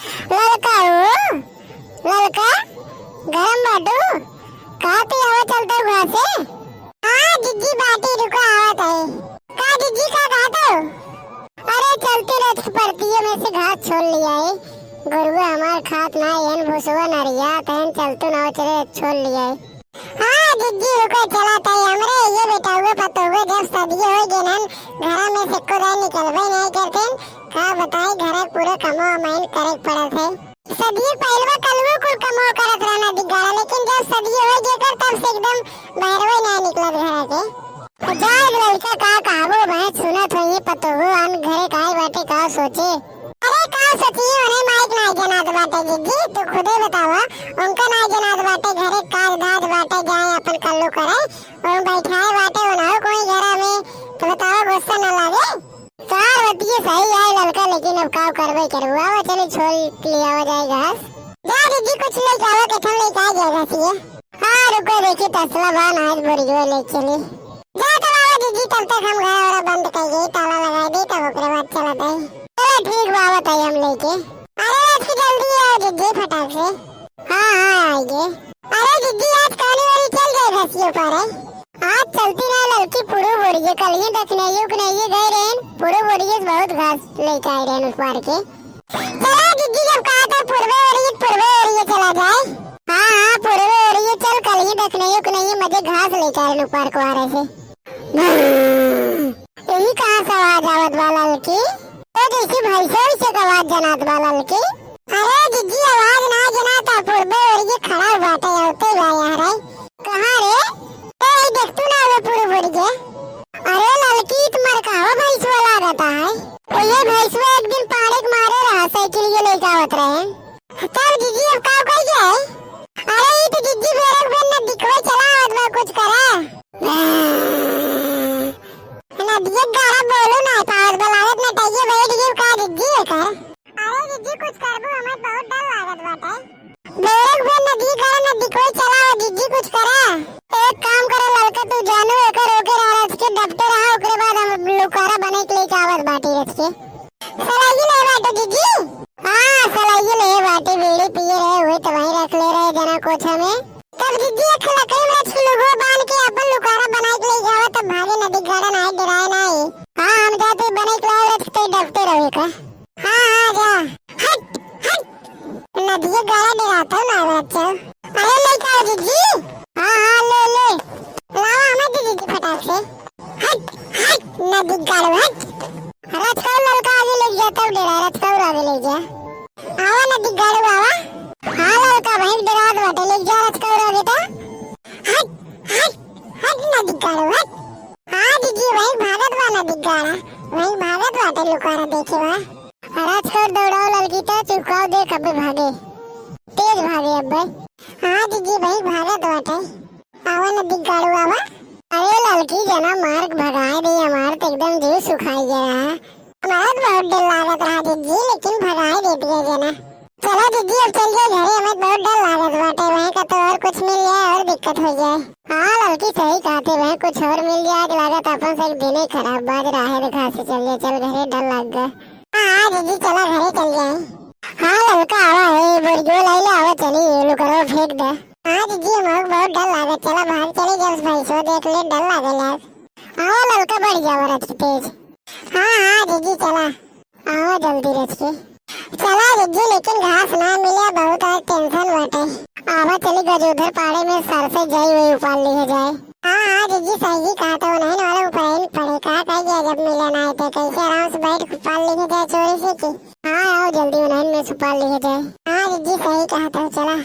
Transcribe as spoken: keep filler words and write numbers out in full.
ललका हो, ललका, गरम बाटू, का पियावा चलता हुआ से? हाँ जिज्जी बाटी, रुको आवत है। का जिज्जी का कहत हो? अरे चलती रथ की परतिये में से घास छोल लिया है, गरुआ हमार खात ना, एन भुसवा नरिया, तहन चलतू ना चले छोल लिया है। हाँ जिज्जी रुको, चला तई हमरे ये बेटा हुए पतो हुए, जब सदिये हो गए नन, घरा में से एको दाई निकलबे नहीं करते। का बताई, घर पूरे कमो अमाइन करे के पड़त है। सदिये पहलवा कलवो कुल कमो करत रहना दिगाड़ा, लेकिन जब सदिये हो गए कर, तब से एकदम बाहरवे नहीं निकलत घर के। जा लड़का का कहबो, मैं सुनत होई पतो हो, अन घरे काय बाटे का सोचे। अरे का सोचिए, उन्हें माइक नाई जनात बाटे जिज्जी, तू खुदे बतावा, उनका नाई जनात बाटे घरे का धाज बाटे, जाए अपन कल्लू करे, और बैठाए बाटे उन्हें कोई घरा में, तो बतावा गुस्सा न लागे। सार बतिये सही आए ललका, लेकिन अब का करबे करबो, आवा चले छोल ले आवा जाए घास। जा जिज्जी कुछ ले जावा, कथन ले जाए घासिए। हाँ रुको देखी तसला बा ना, आज बोरियो ले चली। जा तब आवा जिज्जी, तब तक हम घर वाला बंद कर गई, ताला लगा दे, तब ओकरे बाद चला जाए। चलो ठीक बा, आवत है हम लेके। अरे आज की जल्दी आओ जिज्जी फटाक से। हाँ हाँ आएंगे। अरे जिज्जी आज काली वाली चल गए घसियों पर है। आज चलती ना ललकी पुरु बोरिए, कल ही दखने युग नहीं गए रेन, पुरु बोरिए बहुत घास लेके आए रेन उस पार के। चला जिज्जी, जब कहा था पूर्वे ओरिये, पूर्वे ओरिये चला जाए। हाँ, हाँ, पूर्वे ओरिये चल, कल ही दखने युग नहीं मजे घास लेके आए लोग पार्क वाले से। यही कहाँ से आवाज आवत बा ललकी? तो जैसे भैंसों से आवाज जनात बा ललकी। अरे जिज्जी, आवाज ना जनात, पूर्वे ओरिये खड़ा हुआ था, होते हुआ यहाँ रे। कहाँ रे? ए, ई देखतू ना, वो पूर्व बोरिये। अरे ललकी, तुम्हार कहवा भैंसवा लागता है? ओ ये भैंसवा एक दिन पाड़े के मारे रहा, साइकिल ये लेके आवत रहे। तब जिज्जी अब का कर गए? अरे ई तो जिज्जी बेरक बेन न दिखवे चला आवत बा, कुछ करा। नदिया गाड़ा बोलू ना पावत बा, लागत न टाइए बैठ गई का जिज्जी एकर? अरे जिज्जी कुछ करबू, हमें बहुत डर लागत बाटे। बेरक बे नदी करे, नदी कोई चलाओ जिज्जी, कुछ करा। एक काम करो ललका, तू जानू एकर रोके रहा रच के डपटे रहा, ओकरे बाद हम लुकारा बने के लेके आवत बाटी रच के। सलाइये ले बाटे जिज्जी? हाँ, सलाइये ले बाटे, बीड़ी पिए रहे, हुए तो वहीं रख ले रहे जना कोछा में। तब जिज्जी एक लकड़ी में रच के लुगो बांध के अपन लुकारा बनाए के लेके आवत, तब भागे नदी गाड़ा ना डराए ना। हाँ, हम जाते बने के लाओ रच के, तो डपटे रहे का। हाँ, हाँ, जा। हट, हट। नदिया गाड़ा डराता ना बच्चा। अरे लइका जिज्जी। हाँ, हाँ, ले, ले। लावा हमें दे दीजिए फटाक से। हट, हट, नदी गाड़ू, हट। रच का ललका आगे ले जा, तब डरा, रच का आगे ले जा। आवा नदी गाड़ू, आवा। हाँ, ललका भाई डरात बाटे, ले जा रच का आगे तो। हट, हट, हट नदी गाड़ू, हट। हाँ जिज्जी, वही भागत बा नदी गाड़ा, वही भागत बाटे लुकारा देखे बा। अरे छोड़ दौड़ाओ ललकी तो चुकाओ दे कबे भागे। तेज भागे अब्बे। हाँ जिज्जी, वही भागत बाटे। आवा नदी गाड़ू आवा। अरे ललकी जना मार भगाए दे, हमार तो एकदम जीव सुखाई गया है। हमारा तो बहुत डर लागत रहा जिज्जी, लेकिन भगाए दे दिया जना। चला जिज्जी, अब चल जाए घरे, हमें बहुत डर लागत बाटे, वहीं का तो और कुछ मिल जाए और दिक्कत हो जाए। हाँ ललकी सही कहते, वहीं कुछ और मिल जाए, आज लागत अपन से एक दिन ही खराब बाज रहा है, देखा से चल जाए, चल घरे, डर लग गए। हाँ, हाँ जिज्जी, चला घरे चल जाए। हाँ ललका आवा है, बोरियो लाई ले आवा, चली ये लुकरो फेंक दे। हाँ जिज्जी, हमको बहुत डर लागत, चला भाग चली, जब भैंसो देख ले, डर लागल आज। आवा ललका, बढ़ जावा रच के तेज। हाँ, हाँ जिज्जी, चला। आवा जल्दी रच के। चला जिज्जी, लेकिन घास ना मिले, बहुत आज टेंशन बाटे। आवा चली गजोधर पाड़े में सर से जाई हुई उपाल लिए जाए। हाँ, हाँ जिज्जी, सही जी कहा तो नहीं वाला ऊपर पड़े का, कह गया जब मिले ना आए तो कैसे आराम से बैठ के उपाल लिए जाए चोरी से की। हाँ, आओ जल्दी उन्हें में से उपाल लिए जाए। हाँ जिज्जी, सही कहा तो चला।